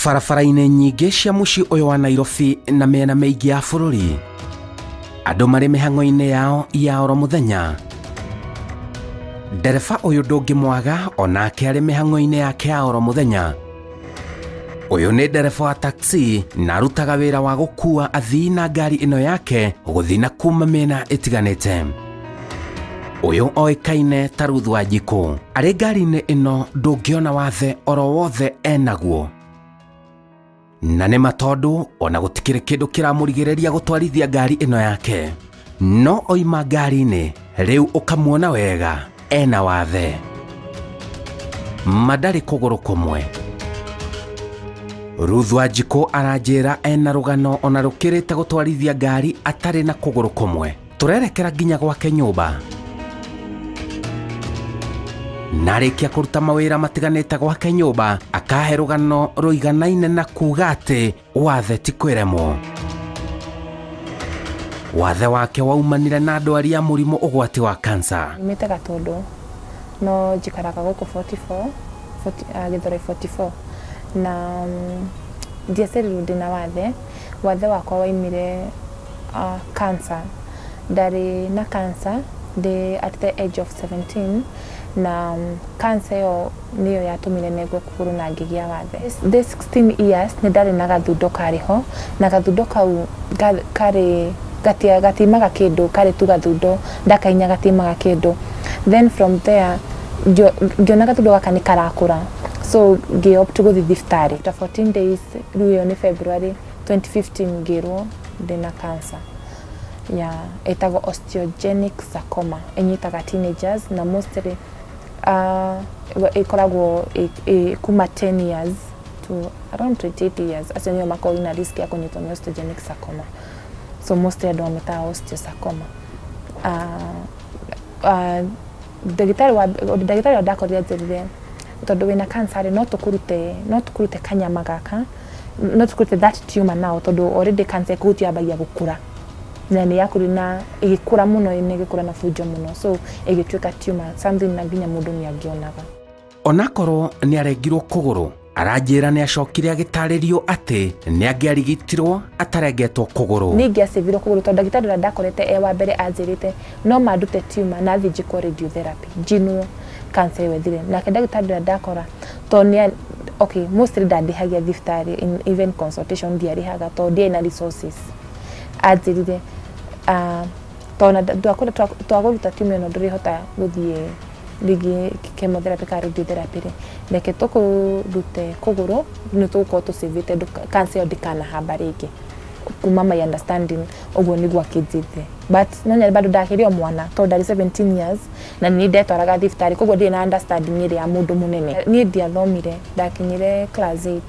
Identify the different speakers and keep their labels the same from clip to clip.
Speaker 1: Barabara-inĩ nyingĩ cia mũciĩ ũyũ wa Nairobi na mĩena mĩingĩ ya bũrũri, andũ marĩ mĩhang'o-inĩ yao ya oro mũthenya. Ndereba ũyũ ndũngĩmwaga onake arĩ mĩhang'o-inĩ yake ya oro mũthenya. Ũyũ nĩ ndereba wa taxi na arutaga wĩra wa gũkua athii na ngari ĩno yake gũthiĩ na kuma mĩena ĩtiganĩte. Ũyũ oĩkaine ta Ruth Wanjikũ. Arĩ ngari-inĩ ĩno ndũngĩona wathe oro wothe enaguo. Na nĩ ma tondũ ona gũtikĩrĩ kĩndũ kĩramũrigĩrĩria gũtwarithia ngari ĩno yake. No oima ngari-inĩ rĩu ũkamuona wega ena wathe. Ma ndarĩ kũgũrũ kũmwe. Ruth Wanjikũ aranjĩra ena rũgano ona rũkĩrĩte gũtwarithia ngari atarĩ na kũgũrũ kũmwe. Tũrerekera nginya gwake nyũmba. Na arĩkia kũruta mawĩra matiganĩte gwake nyũmba, akahe rũgano rũiganaine na kuga atĩ wathe ti kwĩremwo. Wathe wake waumanire na ndwari ya mũrimũ ũgwati wa cancer.
Speaker 2: Nyumĩte Gatũndũ, no njikaraga gũkũ 44, Gĩthũrai 44. Na ndiaciarirwo ndĩna wathe. Wathe wakwa waimire cancer. Ndarĩ na cancer ndĩ at the age of 17, na cancer ĩyo nĩyo yatũmire nengwo kũgũrũ na ngĩgĩa wathe. Ndĩ 16 years nĩ ndarĩ na gathundo karĩ ho, na gathundo kau karĩ gatimaga kĩndũ, karĩ tu gathundo, ndakainya gatimaga kĩndũ. Then from there ngĩona gathundo gaka nĩ karakũra, so ngĩ opt gũthiĩ thibitarĩ. After 14 days, rĩu ĩyo nĩ February 2015, ngĩrwo ndĩna cancer ya ĩtagwo osteogenic sarcoma. Ĩnyitaga teenagers na mostly ĩkoragwo kuma 10 years to around 28 years. Acio nĩo makoragwo na risk ya kũnyitwo nĩ osteogenic sarcoma. So mostly andũ mamĩtaga osteosarcoma. Ndagĩtarĩ wa ndakorire anjĩrire tondũ wĩna cancer rĩ, no tũkũrute kanyama gaka, no tũkũrute that tumor now, tondũ already cancer kũhutia yambagia gũkũra na nĩ yakũrire na ĩgĩkũra mũno, na ĩgĩkũra na bunjo mũno, so ĩgĩtuĩka tumor, something na nginya mũndũ nĩ angĩonaga.
Speaker 1: Onakorwo nĩ arengirwo kũgũrũ, aranjĩra nĩ acokire agĩtarĩrio atĩ nĩ angĩarigitirwo atarengetwo kũgũrũ.
Speaker 2: Nĩ ingĩacivirwo kũgũrũ tondũ ndagĩtarĩ ũrĩa ndakorete e wa mbere anjĩrĩte no mandute tumor na thiĩ njĩkwo radiotherapy njinwo cancer ĩyo ĩthire. Nake ndagĩtarĩ ũrĩa ndakora, tondũ nĩ okay, mostly ndandĩhagia thibitarĩ, in even consultation ndiarĩhaga tondũ ndiarĩ na resources, anjĩrire tondũ twagũruta tumor ĩno ndũrĩhota gũthiĩ rĩngĩ chemotherapy kana radiotherapy rĩ, reke tũkũrute kũgũrũ, nĩ tũgũkorwo tũcĩvĩte cancer ĩyo ndĩkanahamba rĩngĩ. Kuma my understanding ũguo nĩguo akĩnjĩrire, but no nyari bado ndakĩrĩ o mwana tondũ ndarĩ 17 years na nĩ ndetwaraga thibitarĩ, koguo ndirĩ na understanding ĩrĩa ya mũndũ mũnene. Niĩ ndiathomire, ndakinyire class 8,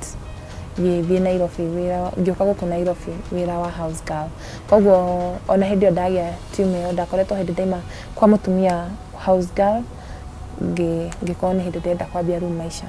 Speaker 2: ngĩthiĩ Nairobi wĩra, ngĩũka gũkũ Nairobi wĩra wa house girl. Koguo ona hĩndĩ ĩyo ndagĩa tumor ĩyo, ndakoretwo hĩndĩ ndaima kwa mũtumia house girl, ngĩkorwo nĩ hĩndĩ ndĩrenda kwambia rĩu maica.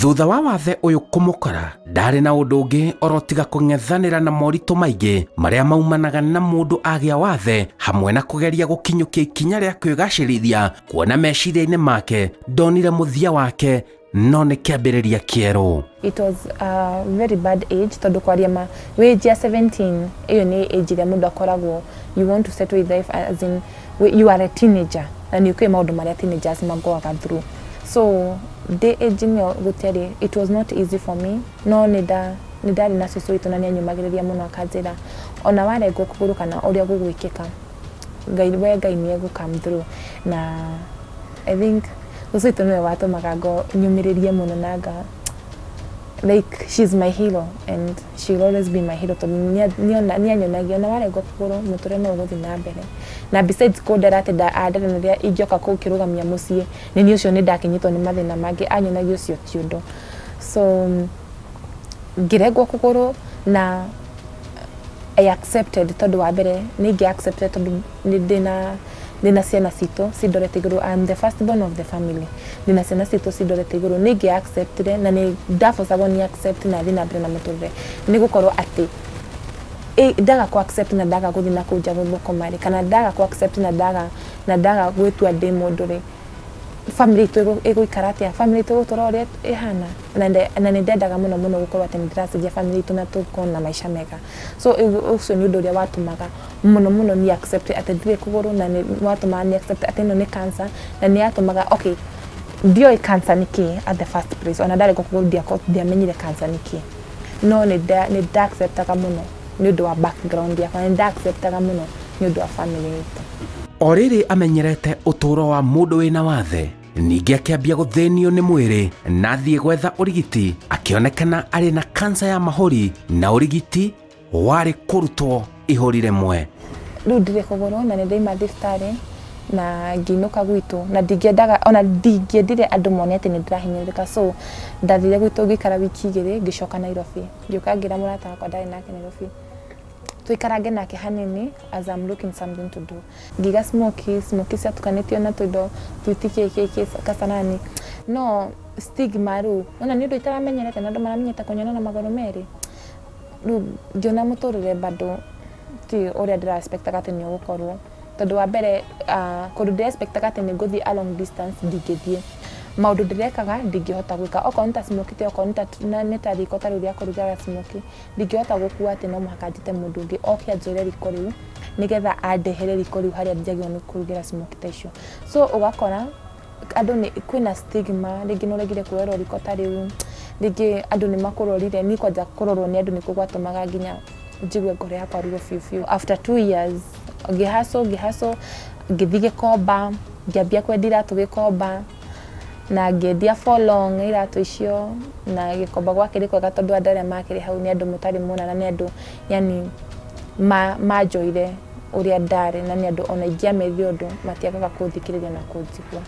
Speaker 1: Thutha wa wathe ũyũ kũmũkora, ndarĩ na ũndũ ũngĩ oro tiga kũng'ethanĩra na moritũ maingĩ marĩa maumanaga na mũndũ agĩa wathe, hamwe na kũgeria gũkinyũkia ikinya rĩa kwĩgacĩrithia, kuona meciria-inĩ make ndonire mũthia wake no nĩ kĩambĩrĩria kĩerũ.
Speaker 2: It was a very bad age tondũ kwaria ma wĩ age ya 17, ĩyo nĩ age ĩrĩa mũndũ akoragwo you want to settle with life, as in you are a teenager na nĩ ũkĩũĩ maũndũ marĩa teenagers magoaga through. So ndĩ age ĩyo gũtiarĩ, it was not easy for me, no nĩ ndarĩ na cũcũ witũ na nĩ anyũmagĩrĩria mũno, akanjĩra ona warengwo kũgũrũ kana ũrĩa gũgwĩkĩka, Ngai we Ngai nĩ egũ come through. Na I think cũcũ witũ nĩwe watũmaga ngo nyũmĩrĩrie mũno na nga like she's my hero and she'll always be my hero, tondũ nĩ anyonagia ona warengwo kũgũrũ mũtũrĩre no ũgũthiĩ na mbere. Na besides kũndera atĩ andera na rĩrĩa ingĩoka kũkĩrũgamia mũciĩ nĩ niĩ ũcio nĩ ndakinyĩtwo nĩ mathĩna mangĩ, anyonagia ũcio ti ũndũ. So ngĩrengwo kũgũrũ na I accepted, tondũ wa mbere nĩ ingĩ accepted tondũ nĩ ndĩna ciana citũ cindorete igũrũ. I'm the first born of the family, ndĩna ciana citũ cindorete igũrũ. Nĩ ingĩ acceptire na nĩ ndabocagwo nĩ accept na thiĩ na mbere na mũtũrĩre, nĩ gũkorwo atĩ ndaga ku accept na ndaga gũthiĩ na kũu nja gũthũkũma rĩ, kana ndaga ku accept na ndaga gwĩtua ndĩ mũndũ rĩ, Family itũ ĩgũikara atĩa? Family itũ ĩgũtũra ũrĩa ĩhana? Na nĩ ndendaga mũno mũno gũkorwo atĩ nĩ ndĩracenjia family itũ na tũkorwo na maica mega. So ũcio nĩ ũndũ ũrĩa watũmaga mũno mũno ni accept atĩ ndirĩ kũgũrũ, na nĩ watũmaga ni accept atĩ ĩno nĩ cancer, na nĩ yatũmaga, okay, ndioĩ cancer nĩ kĩ at the first place. Ona ndarĩ kũgũrũ ndiamenyire cancer nĩ kĩ, no nĩ nda acceptaga mũno nĩ ũndũ wa background yakwa, nĩ nda acceptaga mũno nĩ ũndũ wa family itũ.
Speaker 1: O rĩrĩ amenyerete ũtũũro wa mũndũ wĩna wathe, ningĩ akĩambia gũthĩnio nĩ mwĩrĩ na athiĩ gwetha ũrigiti, akĩonekana arĩ na kansa ya mahũri na ũrigiti warĩ kũrutwo ihũri rĩmwe.
Speaker 2: Rĩu ndirĩ kũgũrũ na nĩ ndaima thibitarĩ na ngĩinũka gwitũ, na ndingĩendaga, ona ndingĩendire andũ mone atĩ nĩ ndĩrahinyĩrĩrĩka. So ndathire gwitũ ngĩikara wiki 2, ngĩcoka Nairobi, ngĩũka ngĩra mũrata wakwa ndarĩ nake Nairobi tuikarange nake hanini as I'm looking something to do. Ngiga smoky ciatukanĩtio na tũindo twiti kĩ kasanani, no stigma rĩu ona nĩ ũndũ itaramenyerete na andũ maramenyete kũnyona na magũrũ merĩ. Rĩu ngĩona mũtũrĩre bado ti ũrĩa ndĩra-expectaga atĩ nĩ ũgũkorwo, tondũ wa mbere kũndũ ndĩra-expectaga atĩ nĩ ngũthiĩ a long distance ndingĩthiĩ, maũndũ ndĩrekaga ndingĩhota gwĩka, okorwo nĩ ta smoky, okorwo nĩ ta riko ta rĩu rĩa kũrugaga smoky, ndingĩhota gũkua atĩ no mũhaka njĩte mũndũ ũngĩ oke anjoere riko rĩu nĩgetha andehere riko rĩu harĩa njagĩrĩirwo nĩ kũrugĩra smoky ta icio. So ũgakora andũ nĩ kwĩna stigma, rĩngĩ nĩ ũregire kuoerwo riko ta rĩu, rĩngĩ andũ nĩ makũrorire. Niĩ kwanja kũrorwo nĩ andũ nĩkuo gwatũmaga nginya njigue ngoro yakwa ruo biũ biũ. After 2 years ngĩhaco ngĩthiĩ Gĩkomba, ngĩambia kwendia iratũ Gĩkomba, na ngĩendia for long iratũ icio. Na Gĩkomba gwakĩrĩ kwega tondũ andũ arĩa makĩrĩ hau nĩ andũ mũtarĩ muona, na nĩ andũ yani manjoire ũrĩa ndarĩ, na nĩ andũ ona ingĩamerire ũndũ matiagaga kũnthikĩrĩria na kũnjigua.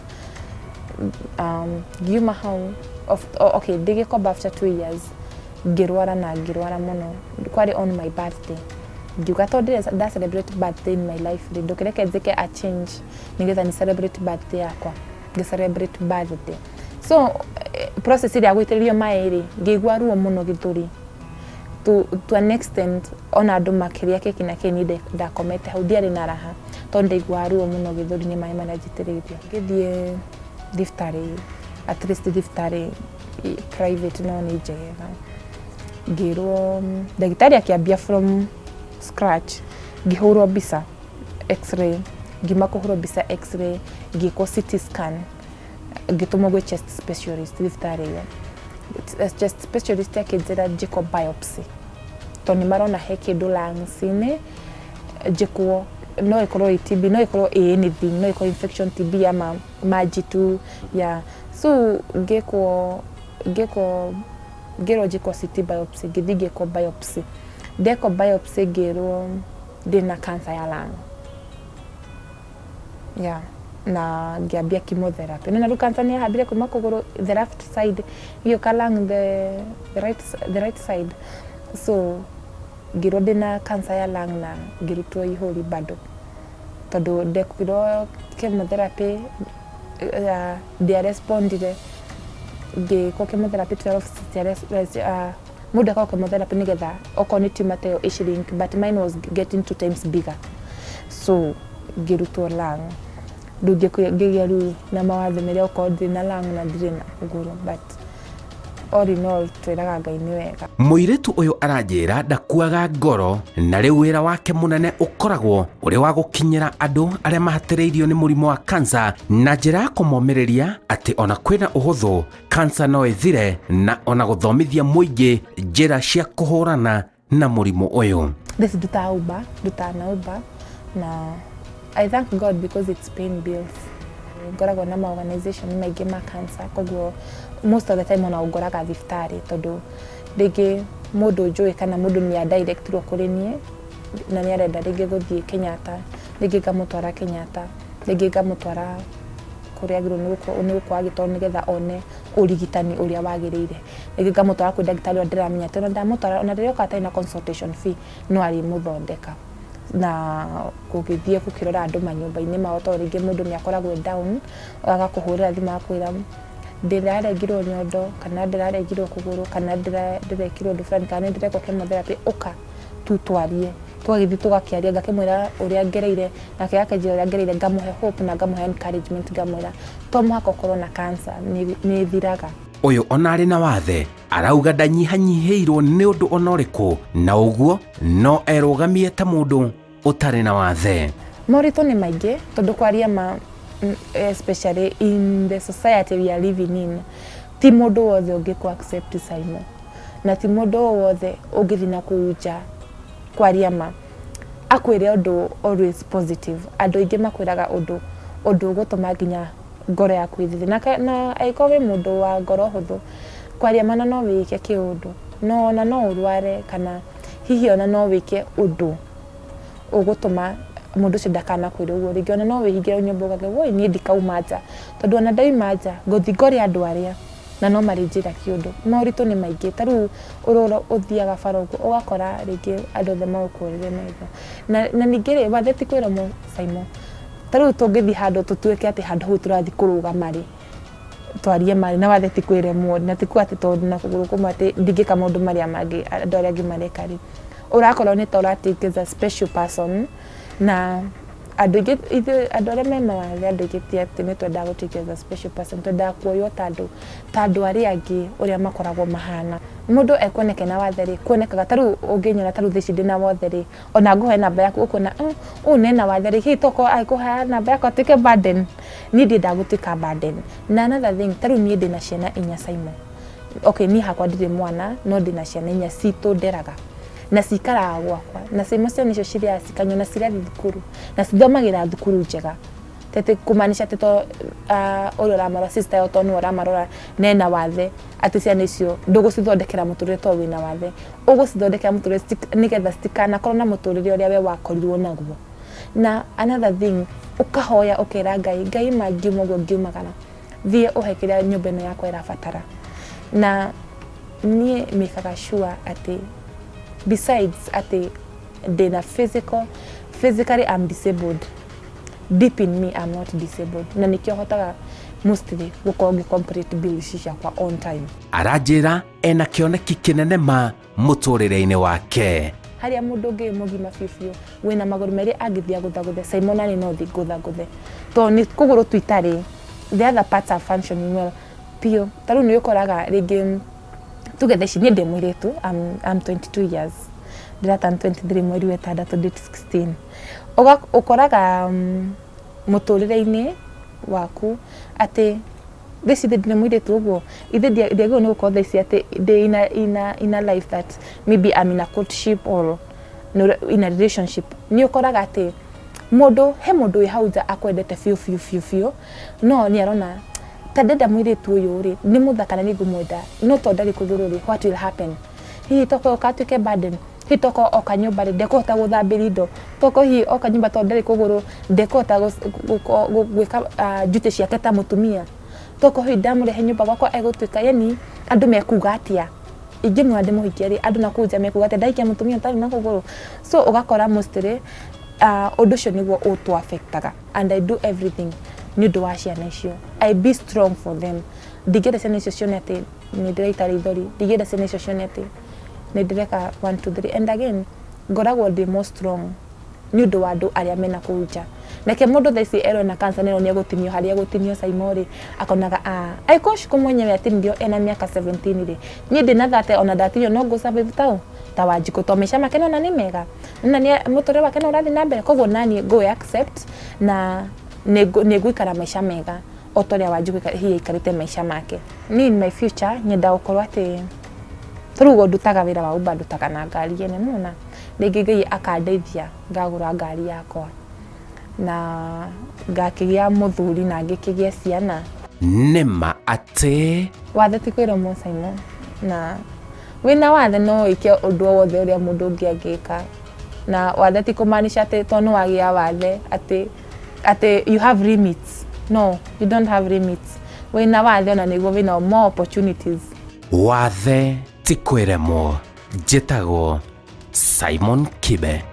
Speaker 2: Ngiuma hau, okay, ndĩ Gĩkomba after 2 years ngĩrwara, na ngĩrwara mũno. Kwarĩ on my birthday, ngiuga tondũ nda celebrate birthday in my life rĩ, ndũkĩreke njĩke a change nĩgetha ni celebrate birthday yakwa. Ngĩ celebrate birthday, so process ĩrĩa gũitĩrĩrio maĩ rĩ, ngĩigua ruo mũno gĩthũri to an extent ona andũ makĩrĩa keki na kĩ, niĩ ndakomete hau ndiarĩ na raha tondũ ndaiguaga ruo mũno gĩthũri nĩ maĩ marĩa njitĩrĩirio. Ngĩthiĩ thibitarĩ, at least thibitarĩ private no nĩ njegega, ngĩrwo ndagĩtarĩ akĩambia from scratch, ngĩhũrwo mbica x-ray, ngiuma kũhũrwo mbica x-ray ngĩkwo CT scan, ngĩtũmwo gwĩ chest specialist thibitarĩ ĩyo. Chest specialist akĩnjĩra njĩkwo biopsy tondũ nĩ marona he kĩndũ lungs-inĩ, njĩkwo no ĩkorwo ĩ TB, no ĩkorwo ĩ anything, no ĩkorwo infection, TB ya maji tu ya. So ngĩkwo ngĩrwo njĩkwo CT biopsy, ngĩthiĩ ngĩkwo biopsy. Ndekwo biopsy ngĩrwo ndĩna cancer ya lung. Yeah, na ngĩambia chemotherapy. Na rĩu cancer nĩ yahambire kuma kũgũrũ the left side ĩgĩũka lung the right side. So ngĩrwo ndĩna cancer ya lung na ngĩrutwo ihũri bado tondũ ndekirwo chemotherapy ndiarespondire. Ngĩkwo chemotherapy 12 mũndũ akao chemotherapy nĩgetha okorwo nĩ tumor ta ĩyo ĩshrink, but mine was getting 2 times bigger. So ngĩrutwo lung. Rĩu ngĩgĩa rĩu na mawathe marĩa okorwo ndirĩ na lung na ndirĩ na kũgũrũ, but all in all twĩraga Ngai nĩ wega.
Speaker 1: Mũirĩtu ũyũ aranjĩra ndakuaga ngoro, na rĩu wĩra wake mũnene ũkoragwo ũrĩ wa gũkinyĩra andũ arĩa mahatĩrĩirio nĩ mũrimũ wa kansa na njĩra ya kũmomĩrĩria atĩ ona kwĩna ũhũthũ kansa no ĩthire, na ona gũthomithia mũingĩ njĩra cia kũhũrana na mũrimũ ũyũ.
Speaker 2: This ndutaga Uber, ndutaga na Uber, na I thank God because it's paying bills. Ngoragwo na ma organization maingĩ ma cancer, koguo most of the time ona ũngoraga thibitarĩ tondũ rĩngĩ mũndũ njũĩ kana mũndũ nĩ adirectirwo kũrĩ niĩ na nĩ arenda rĩngĩ gũthiĩ Kenyatta, rĩngĩ ngamũtwara Kenyatta, rĩngĩ ngamũtwara kũrĩa agĩrĩirwo nĩ gũkorwo agĩtwarwo nĩgetha one ũrigitani ũrĩa wagĩrĩire, rĩngĩ ngamũtwara kwĩ ndagĩtarĩ ũrĩa ndĩramenya atĩ ona ndamũtwara ona rĩrĩa oka atarĩ na consultation fee no arĩmũthondeka. Na gũgĩthiĩ gũkĩrora andũ manyũmba-inĩ mao tondũ rĩngĩ mũndũ nĩ akoragwo down, agakũhũrĩra thimũ agakwĩra ndĩraregirwo nyondo kana ndĩraregirwo kũgũrũ kana ndĩrekirwo ũndũ fulani kana nĩ ndĩrekwo chemotherapy, ũka tu twarie. Tũgagĩthiĩ tũgakĩaria, ngakĩmwĩra ũrĩa ngereire, nake akanjĩra ũrĩa ngereire, ngamũhe hope na ngamũhe encouragement, ngamwĩra to mũhaka ũkorwo na cancer, nĩ ĩthiraga.
Speaker 1: Ũyũ ona arĩ na wathe arauga ndanyihanyihĩirwo nĩ ũndũ ona ũrĩkũ, na ũguo no erũgamie ta mũndũ ũtarĩ na wathe.
Speaker 2: Moritũ nĩ maingĩ tondũ kwaria ma, especially in the society we are living in, ti mũndũ wothe ũngĩkũ accept Simon, na ti mũndũ wothe ũngĩthiĩ na kũu nja kwaria ma akwĩre ũndũ always positive. Andũ aingĩ makwĩraga ũndũ ũgũtũma nginya ngoro yaku ĩthithe, na angĩkorwo wĩ mũndũ wa ngoro hũthũ, kwaria ma no wĩke kĩũndũ, no ona no ũrware, kana hihi ona no wĩke ũndũ ũgũtũma mũndũ ũcio ndakanakwĩre ũguo rĩngĩ. Ona no wĩhingĩre nyũmba ũgage woi niĩ ndikauma nja, tondũ ona ndauma nja ngũthiĩ ngore andũ arĩa na no marĩnjĩra kĩũndũ. Moritũ nĩ maingĩ, ta rĩu ũrora ũthiaga bara ũguo ũgakora rĩngĩ andũ othe magũkũrĩre maitho, na ningĩ rĩ wathe ti kwĩrwo Simon, ta rĩu tũngĩthiĩ handũ tũtuĩke atĩ handũ hau tũrathiĩ kũrũgama rĩ, twarie marĩ na wathe ti kwĩremwo, na ti kuga atĩ tondũ na kũgũrũ kũmwe atĩ ndingĩka maũndũ marĩa mangĩ andũ arĩa angĩ mareka rĩ, ũrakorwo nĩ ta ũra as a special person. Na andũ aingĩ ithuĩ andũ arĩa me mawathe, andũ aingĩ ti atĩ nĩ twendaga gũtuĩka as a special person, twendaga kuoywo ta andũ arĩa angĩ ũrĩa makoragwo mahana. Mũndũ ekuoneka na wathe rĩ, kuonekaga ta rĩu ũngĩnyona ta rĩu thaa ici ndĩna wathe rĩ, ona ngũhe namba yaku ũkuona ũyũ nena wathe rĩ, hihi tokorwo angĩkũhe namba yakwa atuĩke burden. Niĩ ndiendaga gũtuĩka burden. Na another thing, ta rĩu niĩ ndĩna ciana inya Simon. Okay, niĩ hakwa ndirĩ mwana, no ndĩna ciana inya citũ nderaga, na cikaraga gwakwa, na ciana icio cirĩaga cikanyua na cigathiĩ thukuru, na cithomagĩra thukuru njega. Tete kumaanisha atĩ to ũrĩa ũramarora sister yao to nĩwe ũramarora nena wathe, atĩ ciana icio ndũgũcithondekera mũtũrĩre to wĩna wathe, ũgũcithondekera mũtũrĩre nĩgetha citikanakorwo na mũtũrĩre ũrĩa we wakorirwo naguo. Na another thing, ũkahoya ũkera Ngai, Ngai ma ngiuma ũguo ngiumagara, thiĩ ũhe kĩrĩa nyũmba ĩno yakwa ĩrabatara. Na niĩ mĩkaga sure atĩ besides atĩ ndĩna physically I'm disabled, deep in me I'm not disabled, na nikĩo hotaga mostly gũkorwo ngĩ complete bills ciakwa on time.
Speaker 1: Aranjĩra ena kĩoneki kĩnene ma mũtũrĩre-inĩ wake.
Speaker 2: Harĩa mũndũ ũngĩ mũgima biũ biũ wĩna magũrũ merĩ angĩthiĩ agũthagũthe, Simon nani no thiĩ ngũthagũthe, tondũ nĩ kũgũrũ tu itarĩ, the other parts are functioning well biũ. Ta rĩu nĩ ũkoraga rĩngĩ tuge thaa ici niĩ ndĩ mũirĩtu, I'm 22 years, ndĩraturn 23 mweri wa ĩtandatũ, date 16. Ũkoraga mũtũrĩre-inĩ waku atĩ thaa ici ndĩ mũirĩtu ũguo, ithe ndiagĩrĩirwo nĩ gũkorwo thaa ici atĩ ndĩ in a life that maybe I'm in a courtship or in a relationship. Nĩ ũkoraga atĩ mũndũ, he mũndũ wĩ hau nja akwendete biũ biũ biũ biũ, no nĩ arona ta ndenda mũirĩtu ũyũ rĩ, nĩ mũthaka na nĩ ngũmwenda, no tondũ ndarĩ kũgũrũ rĩ, what will happen? Hihi tokorwo ũgatuĩke burden, hihi tokorwo oka nyũmba rĩ, ndekũhota gũthambĩria indo, tokorwo hihi oka nyũmba tondũ ndarĩ kũgũrũ, ndekũhota gwĩka duty ciake ta mũtumia, tokorwo hihi ndamũrehe nyũmba gwakwa egũtuĩka, yani andũ mekuga atĩa, ingĩmwĩra ndĩmũhikie rĩ, andũ nakũu nja mekuga atĩa, ndahikia mũtumia ũtarĩ na kũgũrũ. So ũgakora mostly ũndũ ũcio nĩguo ũtũ affectaga, and I do everything nĩ ũndũ wa ciana icio. I be strong for them. Ndingĩenda ciana icio cione atĩ nĩ ndĩraita rĩithori, ndingĩenda ciana icio cione atĩ nĩ ndĩreka 1 2 3. And again, ngoragwo ndĩ more strong nĩ ũndũ wa andũ arĩa mena kũu nja. Nake mũndũ thaa ici erwo na cancer nĩrwo nĩegũtinio harĩa egũtinio Simon rĩ, akonaga angĩkorwo Shiko mwenyewe atinirio ena mĩaka 17 rĩ, niĩ ndĩna 30 ona ndatinio no ngũ survive ta Wanjikũ, to maica make nona nĩ mega, na nĩ mũtũrĩre wake no ũrathiĩ na mbere, koguo naniĩ ngũ accept na nĩ ngũikara maica mega o ta ũrĩa Wanjikũ hihi aikarĩte maica make. Niĩ in my future nyendaga gũkorwo atĩ ta rĩu ũguo ndutaga wĩra wa Uber, ndutaga na ngari ĩno, nĩwona rĩngĩ Ngai akandeithia ngagũra ngari yakwa na ngakĩgĩa mũthuri na ngĩkĩgĩa ciana.
Speaker 1: Nĩma atĩ
Speaker 2: wathe ti kwĩrwo Simon, na wĩna wathe no wĩke ũndũ o wothe ũrĩa mũndũ ũngĩ angĩka, na wathe ti kũmaanisha atĩ tondũ nĩ wagĩa wathe atĩ you have limits. No, you don't have limits. Wĩna wathe ona nĩguo wĩna more opportunities.
Speaker 1: Wathe ti kwĩremwo. Njĩtagwo Simon Kibe.